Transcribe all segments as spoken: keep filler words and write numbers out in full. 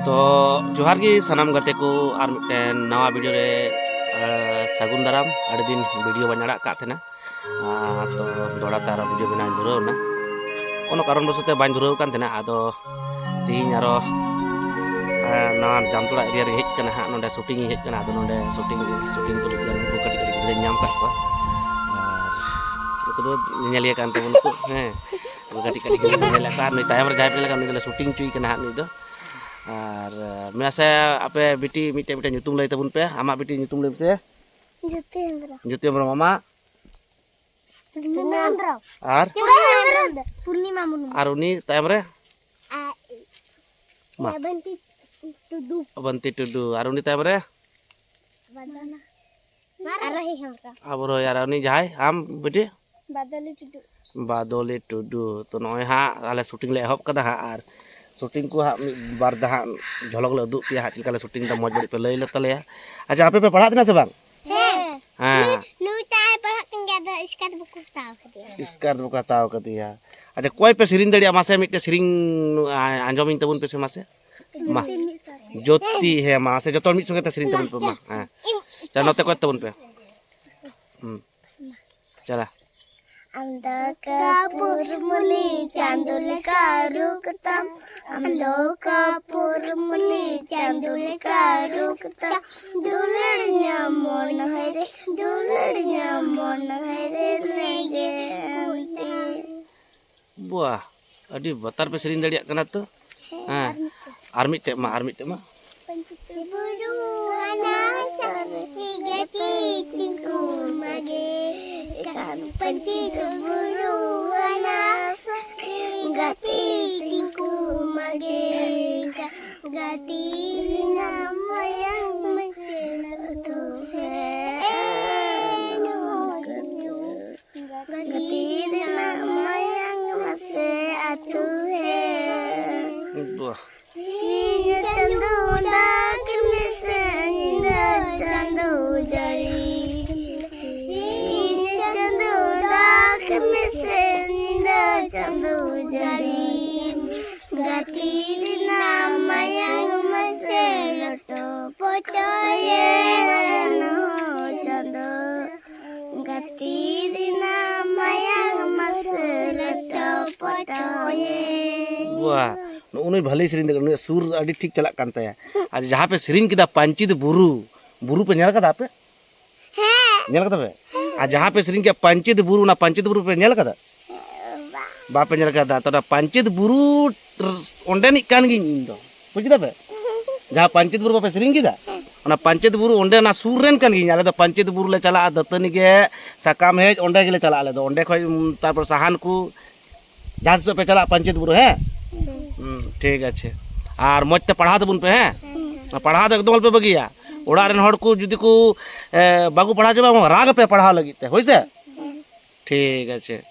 ᱛᱚ ᱡᱚᱦᱟᱨ ᱜᱮ ᱥᱟᱱᱟᱢ ᱜᱟᱛᱮ ᱠᱚ, ᱟᱨ ᱢᱤᱫᱴᱮᱱ ᱱᱟᱣᱟ ᱵᱷᱤᱰᱤᱭᱳ ᱨᱮ ᱟᱨ ᱥᱟᱹᱜᱩᱱ ᱫᱟᱨᱟᱢ᱾ ᱟᱹᱰᱤ ᱫᱤᱱ ᱵᱷᱤᱰᱤᱭᱳ ᱵᱟᱹᱧ ᱟᱲᱟᱜ ᱠᱟᱜ ᱛᱟᱦᱮᱱᱟ᱾ ᱟᱨ ᱛᱚ ᱫᱚᱦᱲᱟ ᱛᱮ ᱟᱨᱚ ᱵᱷᱤᱰᱤᱭᱳ ᱵᱮᱱᱟᱣᱤᱧ ᱫᱷᱩᱨᱟᱹᱣ ᱮᱱᱟ᱾ ᱠᱳᱱᱳ ᱠᱟᱨᱚᱱ ᱵᱚᱥᱚᱛᱮ ᱵᱟᱹᱧ ᱫᱷᱩᱨᱟᱹᱣ ᱠᱟᱱ ᱛᱟᱦᱮᱱᱟ᱾ ᱟᱫᱚ ᱛᱮᱦᱮᱧ ᱟᱨᱚ ᱟᱨ ᱱᱟᱣᱟ ᱡᱟᱢᱛᱚᱲᱟ ᱮᱨᱤᱭᱟ ᱨᱮ ᱦᱮᱡ ᱠᱟᱱᱟ ᱦᱟᱸᱜ, ᱱᱚᱰᱮ ᱥᱩᱴᱤᱝ ᱤᱧ ᱦᱮᱡ ᱠᱟᱱᱟ᱾ ᱟᱫᱚ ᱱᱚᱰᱮ ᱥᱩᱴᱤᱝ ᱥᱩᱴᱤᱝ ᱛᱩᱞᱩᱡ ᱜᱮ ᱱᱩᱠᱩ ᱠᱟᱹᱴᱤᱡ ᱠᱟᱹᱴᱤᱡ ᱜᱤᱫᱽᱨᱟᱹᱧ ᱧᱟᱢ ᱠᱟᱜ ᱠᱚᱣᱟ᱾ ᱟᱨ ᱱᱩᱠᱩ ᱫᱚ ᱧᱮᱧᱮᱞᱤᱭᱟᱹ ᱠᱟᱱ ᱛᱟᱵᱚᱱᱟ ᱠᱚ, ᱦᱮᱸ᱾ ᱱᱩᱠᱩ ᱠᱟᱹᱴᱤᱡ ᱠᱟᱹᱴᱤᱡ ᱜᱤᱫᱽᱨᱟᱹ ᱧᱮᱞ ᱠᱚᱣᱟ᱾ ᱟᱨ ᱱᱩᱭ ᱛᱟᱭᱚᱢ ᱨᱮ ᱡᱟᱦᱟᱸᱭ ᱯᱮ ᱧᱮᱞ ᱠᱟᱜ, ᱱᱩᱭ ᱫᱚᱞᱮ ᱥᱩᱴᱤᱝ ᱦᱚᱪᱚᱭᱮ ᱠᱟᱱᱟ ᱦᱟᱸᱜ ᱱᱩᱭ ᱫᱚ᱾ ᱟᱨ ᱢᱟᱥᱮ ᱟᱯᱮ ᱵᱤᱴᱤ ᱢᱤᱫᱴᱮᱡ ᱢᱤᱫᱴᱮᱡ ᱧᱩᱛᱩᱢ ᱞᱟᱹᱭ ᱛᱟᱵᱚᱱ ᱯᱮ᱾ ᱟᱢᱟᱜ ᱵᱤᱴᱤ ᱧᱩᱛᱩᱢ ᱞᱟᱹᱭ ᱢᱮᱥᱮ᱾ ᱡᱳᱛᱤ ᱦᱮᱢᱵᱨᱚᱢ᱾ ᱡᱳᱛᱤ ᱦᱮᱢᱵᱨᱚᱢ᱾ ᱟᱢᱟᱜ? ᱨᱤᱢᱟ ᱦᱮᱢᱵᱨᱚᱢ᱾ ᱟᱨ? ᱨᱤᱢᱟ ᱦᱮᱢᱵᱨᱚᱢ᱾ ᱯᱩᱨᱱᱤᱢᱟ ᱢᱩᱨᱢᱩ᱾ ᱟᱨ ᱩᱱᱤ ᱛᱟᱭᱚᱢ ᱨᱮ? ᱟᱨ ᱢᱟ᱾ ᱵᱟᱱᱛᱤ ᱴᱩᱰᱩ᱾ ᱵᱟᱱᱛᱤ ᱴᱩᱰᱩ᱾ ᱟᱨ ᱩᱱᱤ ᱛᱟᱭᱚᱢ ᱨᱮ? ᱵᱟᱫᱚᱱᱟ᱾ ᱟᱨ ᱨᱚᱦᱤ ᱦᱮᱢᱵᱨᱚᱢ᱾ ᱟᱵᱚ ᱨᱚᱦᱤ, ᱟᱨ ᱩᱱᱤ ᱡᱟᱦᱟᱸᱭ, ᱟᱢ ᱵᱤᱴᱤ? ᱵᱟᱫᱚᱞᱤ ᱴᱩᱰᱩ᱾ ᱵᱟᱫᱚᱞᱤ ᱴᱩᱰᱩ᱾ ᱛᱚ ᱱᱚᱜᱼᱚᱭ ᱦᱟᱸᱜ ᱟᱞᱮ ᱥᱩᱴᱤᱝ ᱞᱮ ᱮᱦᱚᱵ ᱠᱟᱫᱟ ᱦᱟᱸᱜ, ᱟᱨ ᱥᱩᱴᱤᱝ ᱠᱚ ᱦᱟᱸᱜ ᱢᱤᱫ ᱵᱟᱨ ᱫᱷᱟᱣ ᱦᱟᱸᱜ ᱡᱷᱚᱞᱚᱠ ᱞᱮ ᱩᱫᱩᱜ ᱯᱮᱭᱟ ᱦᱟᱸᱜ, ᱪᱮᱫ ᱞᱮᱠᱟ ᱞᱮ ᱥᱩᱴᱤᱝ ᱫᱟ, ᱢᱚᱡᱽ ᱵᱟᱹᱲᱤᱡ ᱯᱮ ᱞᱟᱹᱭ ᱞᱮ ᱛᱟᱞᱮᱭᱟ᱾ ᱟᱪᱪᱷᱟ, ᱟᱯᱮ ᱯᱮ ᱯᱟᱲᱦᱟᱜ ᱛᱟᱦᱮᱱᱟ ᱥᱮ ᱵᱟᱝ? ᱦᱮᱸ᱾ ᱦᱮᱸ᱾ ᱱᱩᱭ, ᱱᱩᱭᱴᱟᱜ ᱮ ᱯᱟᱲᱦᱟᱜ ᱠᱟᱱ ᱜᱮᱭᱟ, ᱟᱫᱚ ᱥᱠᱟᱨᱴ ᱵᱟᱠᱚ ᱦᱟᱛᱟᱣ ᱠᱟᱫᱮᱭᱟ᱾ ᱥᱠᱟᱨᱴ ᱵᱟᱠᱚ ᱦᱟᱛᱟᱣ ᱠᱟᱫᱮᱭᱟ᱾ ᱟᱪᱪᱷᱟ, ᱚᱠᱚᱭ ᱯᱮ ᱥᱮᱨᱮᱧ ᱫᱟᱲᱮᱭᱟᱜᱼᱟ? ᱢᱟᱥᱮ ᱢᱤᱫᱴᱮᱡ ᱥᱮᱨᱮᱧ, ᱟ-, ᱟᱸᱡᱚᱢᱤᱧ ᱛᱟᱵᱚᱱ ᱯᱮᱥᱮ ᱢᱟᱥᱮ᱾ ᱢᱟ᱾ ᱡᱳᱛᱤ ᱢᱤᱫ ᱥᱟᱶᱛᱮ᱾ ᱡᱳᱛᱤ, ᱦᱮᱸ, ᱢᱟᱥᱮ ᱡᱚᱛᱚ ᱦᱚᱲ ᱢᱤᱫ ᱥᱚᱸᱜᱮ ᱛᱮ ᱥᱮᱨᱮᱧ ᱛᱟᱵᱚᱱ ᱯᱮ, ᱢᱟ᱾ ᱦᱮᱸ᱾ ᱤᱧ ᱟᱪᱪᱷᱟ, ᱱᱚᱛᱮ ᱠᱚᱭ ᱛᱟᱵᱚᱱ ᱯᱮ᱾ ᱦᱩᱸ᱾ ᱪᱟᱞᱟ᱾ ᱟᱢ ᱫᱚ ᱠᱟᱹᱯᱩᱨ ᱢᱩᱞᱤ ᱪᱟᱸᱫᱚ ᱞᱮᱠᱟ ᱨᱩᱯ ᱛᱟᱢ, ᱟᱢ ᱫᱚ ᱠᱟᱹᱯᱩᱨ ᱢᱩᱞᱤ ᱪᱟᱸᱫᱚ ᱞᱮᱠᱟ ᱨᱩᱯ ᱛᱟᱢ, ᱫᱩᱞᱟᱹᱲ ᱧᱟᱢ ᱢᱚᱱ ᱦᱟᱭ ᱨᱮ, ᱫᱩᱞᱟᱹᱲ ᱧᱟᱢ ᱢᱚᱱ ᱦᱟᱭ ᱨᱮ ᱞᱮᱸᱜᱮ ᱟᱱᱛᱮ᱾ ᱵᱟᱦ, ᱟᱹᱰᱤ ᱵᱟᱛᱟᱨ ᱯᱮ ᱥᱮᱨᱮᱧ ᱫᱟᱲᱮᱭᱟᱜ ᱠᱟᱱᱟ ᱛᱚ᱾ ᱦᱮᱸ, ᱦᱮᱸ᱾ ᱟᱨ ᱢᱤᱫᱴᱮᱡ᱾ ᱟᱨ ᱢᱤᱫᱴᱮᱡ ᱢᱟ, ᱟᱨ ᱢᱤᱫᱴᱮᱡ ᱢᱟ᱾ ᱯᱟᱹᱧᱪᱤ ᱵᱩᱨᱩ ᱦᱟᱱᱟ ᱥᱟ ᱜᱟᱛᱮ ᱛᱤᱧ ᱠᱚ ᱢᱟᱜᱮ ᱠᱟᱱ᱾ ᱯᱟᱹᱧᱪᱤ ᱵᱩᱨᱩ ᱦᱟᱱᱟ ᱥᱟ ᱜᱟᱛᱮ ᱛᱤᱧ ᱠᱚ ᱢᱟᱜᱮ ᱠᱟᱱ᱾ ᱜᱟᱛᱮ ᱨᱮᱱᱟᱜ ᱢᱟᱭᱟᱝ ᱢᱮᱥᱮ ᱟᱹᱛᱩ ᱦᱮᱸ ᱱᱚᱣᱟ ᱜᱟᱛᱮ ᱨᱮᱱᱟᱜ ᱢᱟᱭᱟᱝ ᱢᱮᱥᱮ ᱟᱹᱛᱩ ᱦᱮᱸ᱾ ᱵᱟᱦ᱾ ᱥᱤᱧ ᱪᱟᱸᱫᱚ ᱫᱟᱜᱽ ᱢᱮᱥᱮ ᱧᱤᱫᱟᱹ ᱪᱟᱸᱫᱚ ᱡᱟᱹᱲᱤ᱾ ᱥᱤᱧ ᱪᱟᱸᱫᱚ ᱫᱟᱜᱽ ᱢᱮᱥᱮ ᱧᱤᱫᱟᱹ ᱪᱟᱸᱫᱚ ᱡᱟᱹᱲᱤ᱾ ᱜᱟᱛᱮ ᱨᱮᱱᱟᱜ ᱢᱟᱭᱟᱝ ᱱᱩᱜᱼᱩ ᱱᱩᱭ ᱵᱷᱟᱹᱞᱤ ᱥᱮᱨᱮᱧ ᱫᱟᱲᱮᱭᱟᱜᱼᱟ, ᱱᱩᱭᱟᱜ ᱥᱩᱨ ᱟᱹᱰᱤ ᱴᱷᱤᱠ ᱪᱟᱞᱟᱜ ᱠᱟᱱ ᱛᱟᱭᱟ᱾ ᱟᱨ ᱡᱟᱦᱟᱸ ᱯᱮ ᱥᱮᱨᱮᱧ ᱠᱮᱫᱟ ᱯᱟᱧᱪᱮᱛ ᱵᱩᱨᱩ, ᱵᱩᱨᱩ ᱯᱮ ᱧᱮᱞ ᱠᱟᱫᱟ ᱟᱯᱮ? ᱦᱮᱸ᱾ ᱧᱮᱞ ᱠᱟᱫᱟ ᱯᱮ? ᱟᱨ ᱡᱟᱦᱟᱸ ᱯᱮ ᱥᱮᱨᱮᱧ ᱠᱮᱫᱟ ᱯᱟᱧᱪᱮᱛ ᱵᱩᱨᱩ, ᱚᱱᱟ ᱯᱟᱧᱪᱮᱛ ᱵᱩᱨᱩ ᱯᱮ ᱧᱮᱞ ᱠᱟᱫᱟ? ᱵᱟᱯᱮ ᱧᱮᱞ ᱠᱟᱫᱟ? ᱛᱚ, ᱚᱱᱟ ᱯᱟᱧᱪᱮᱛ ᱵᱩᱨᱩ ᱚᱸᱰᱮᱱᱤᱡ ᱠᱟᱱ ᱜᱤᱭᱟᱹᱧ ᱤᱧ ᱫᱚ᱾ ᱵᱩᱡ ᱠᱮᱫᱟ ᱯᱮ? ᱡᱟᱦᱟᱸ ᱯᱟᱧᱪᱮᱛ ᱵᱩᱨᱩ ᱵᱟᱯᱮ ᱥᱮᱨᱮᱧ ᱠᱮᱫᱟ, ᱚᱱᱟ ᱯᱟᱧᱪᱮᱛ ᱵᱩᱨᱩ ᱚᱸᱰᱮ ᱚᱱᱟ ᱥᱩᱨ ᱨᱮᱱ ᱠᱟᱱ ᱜᱤᱭᱟᱹᱧ᱾ ᱟᱞᱮ ᱫᱚ ᱯᱟᱧᱪᱮᱛ ᱵᱩᱨᱩ ᱞᱮ ᱪᱟᱞᱟᱜᱼᱟ, ᱫᱟᱹᱛᱟᱹᱱᱤ ᱜᱮ, ᱥᱟᱠᱟᱢ ᱦᱮᱡ, ᱚᱸᱰᱮ ᱜᱮᱞᱮ ᱪᱟᱞᱟᱜᱼᱟ ᱟᱞᱮ ᱫᱚ᱾ ᱚᱸᱰᱮ ᱠᱷᱚᱡ, ᱩᱢ, ᱛᱟᱨᱯᱚᱨ ᱥᱟᱦᱟᱱ ᱠᱚ, ᱡᱟᱦᱟᱸ ᱛᱤᱥᱚᱜ ᱯᱮ ᱪᱟᱞᱟᱜᱼᱟ ᱯᱟᱧᱪᱮᱛ ᱵᱩᱨᱩ, ᱦᱮᱸ? ᱦᱩᱸ, ᱴᱷᱤᱠ ᱟᱪᱷᱮ᱾ ᱟᱨ ᱢᱚᱡᱽ ᱛᱮ ᱯᱟᱲᱦᱟᱣ ᱛᱟᱵᱚᱱ ᱯᱮ, ᱦᱮᱸ? ᱯᱟᱲᱦᱟᱣ ᱫᱚ ᱮᱠᱫᱚᱢ ᱟᱞᱚᱯᱮ ᱵᱟᱹᱜᱤᱭᱟ᱾ ᱚᱲᱟᱜ ᱨᱮᱱ ᱦᱚᱲ ᱠᱚ ᱡᱩᱫᱤ ᱠᱚ, ᱮ, ᱵᱟᱠᱚ ᱯᱟᱲᱦᱟᱣ ᱦᱚᱪᱚ ᱢᱮᱭᱟ, ᱨᱟᱜᱽ ᱟᱯᱮ ᱯᱟᱲᱦᱟᱣ ᱞᱟᱹᱜᱤᱫ ᱛᱮ, ᱦᱳᱭ ᱥᱮ? ᱴᱷᱤᱠ ᱟᱪᱷᱮ᱾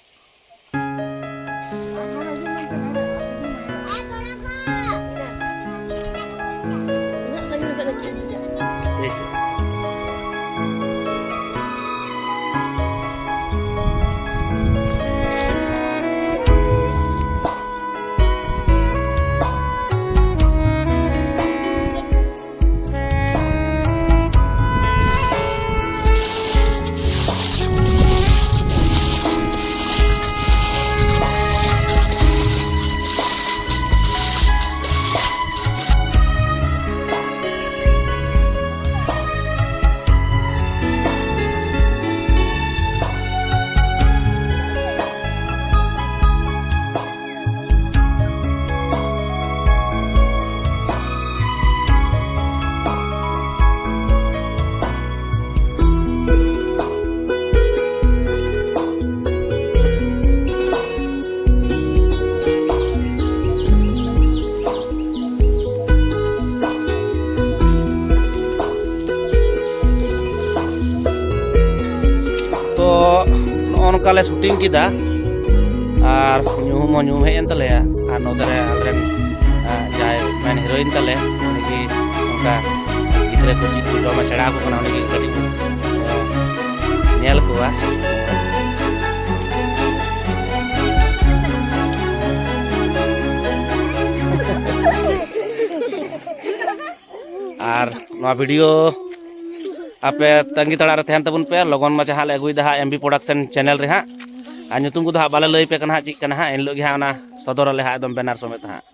ᱛᱚ, ᱱᱚᱜᱼᱚ ᱱᱚᱝᱠᱟ ᱞᱮ ᱥᱩᱴᱤᱝ ᱠᱮᱫᱟ᱾ ᱟᱨ ᱧᱩᱦᱩᱢ ᱦᱚᱸ ᱧᱩᱦᱩᱢ ᱦᱮᱡ ᱮᱱ ᱛᱟᱞᱮᱭᱟ᱾ ᱟᱨ ᱱᱚᱛᱮ ᱨᱮ ᱟᱞᱮᱨᱮᱱ, ᱟ, ᱡᱟᱦᱟᱸᱭ ᱢᱮᱱ ᱦᱤᱨᱳᱭᱤᱱ ᱛᱟᱞᱮ, ᱩᱱᱤ ᱜᱮ ᱚᱱᱠᱟ ᱜᱤᱫᱽᱨᱟᱹ ᱠᱚ ᱪᱮᱫ ᱠᱚ ᱡᱚᱢᱮ ᱥᱮᱬᱟ ᱟᱠᱚ ᱠᱟᱱᱟ, ᱩᱱᱤ ᱜᱮ ᱠᱟᱹᱴᱤᱡ ᱵᱚᱱ, ᱟ, ᱧᱮᱞ ᱠᱚᱣᱟ᱾ ᱟᱨ ᱱᱚᱣᱟ ᱵᱷᱤᱰᱤᱭᱳ ᱟᱯᱮ ᱛᱟᱺᱜᱤ ᱛᱟᱲᱟᱜ ᱨᱮ ᱛᱟᱦᱮᱱ ᱛᱟᱵᱚᱱ ᱯᱮ, ᱞᱚᱜᱚᱱ ᱢᱟᱪᱷᱟ ᱦᱟᱸᱜ ᱞᱮ ᱟᱹᱜᱩᱭᱮᱫᱟ ᱦᱟᱸᱜ ᱮᱢ ᱵᱤ ᱯᱨᱚᱰᱟᱠᱥᱚᱱ ᱪᱮᱱᱮᱞ ᱨᱮ ᱦᱟᱸᱜ᱾ ᱟᱨ ᱧᱩᱛᱩᱢ ᱠᱚᱫᱚ ᱦᱟᱸᱜ ᱵᱟᱞᱮ ᱞᱟᱹᱭ ᱯᱮ ᱠᱟᱱᱟ ᱦᱟᱸᱜ, ᱪᱮᱫ ᱠᱟᱱᱟ ᱦᱟᱸᱜ, ᱮᱱ ᱦᱤᱞᱳᱜ ᱜᱮ ᱦᱟᱸᱜ ᱚᱱᱟ ᱥᱚᱫᱚᱨ ᱟᱞᱮ ᱦᱟᱸᱜ ᱮᱠᱫᱚᱢ ᱵᱮᱱᱟᱨ ᱥᱚᱢᱮᱛ ᱦᱟᱸᱜ᱾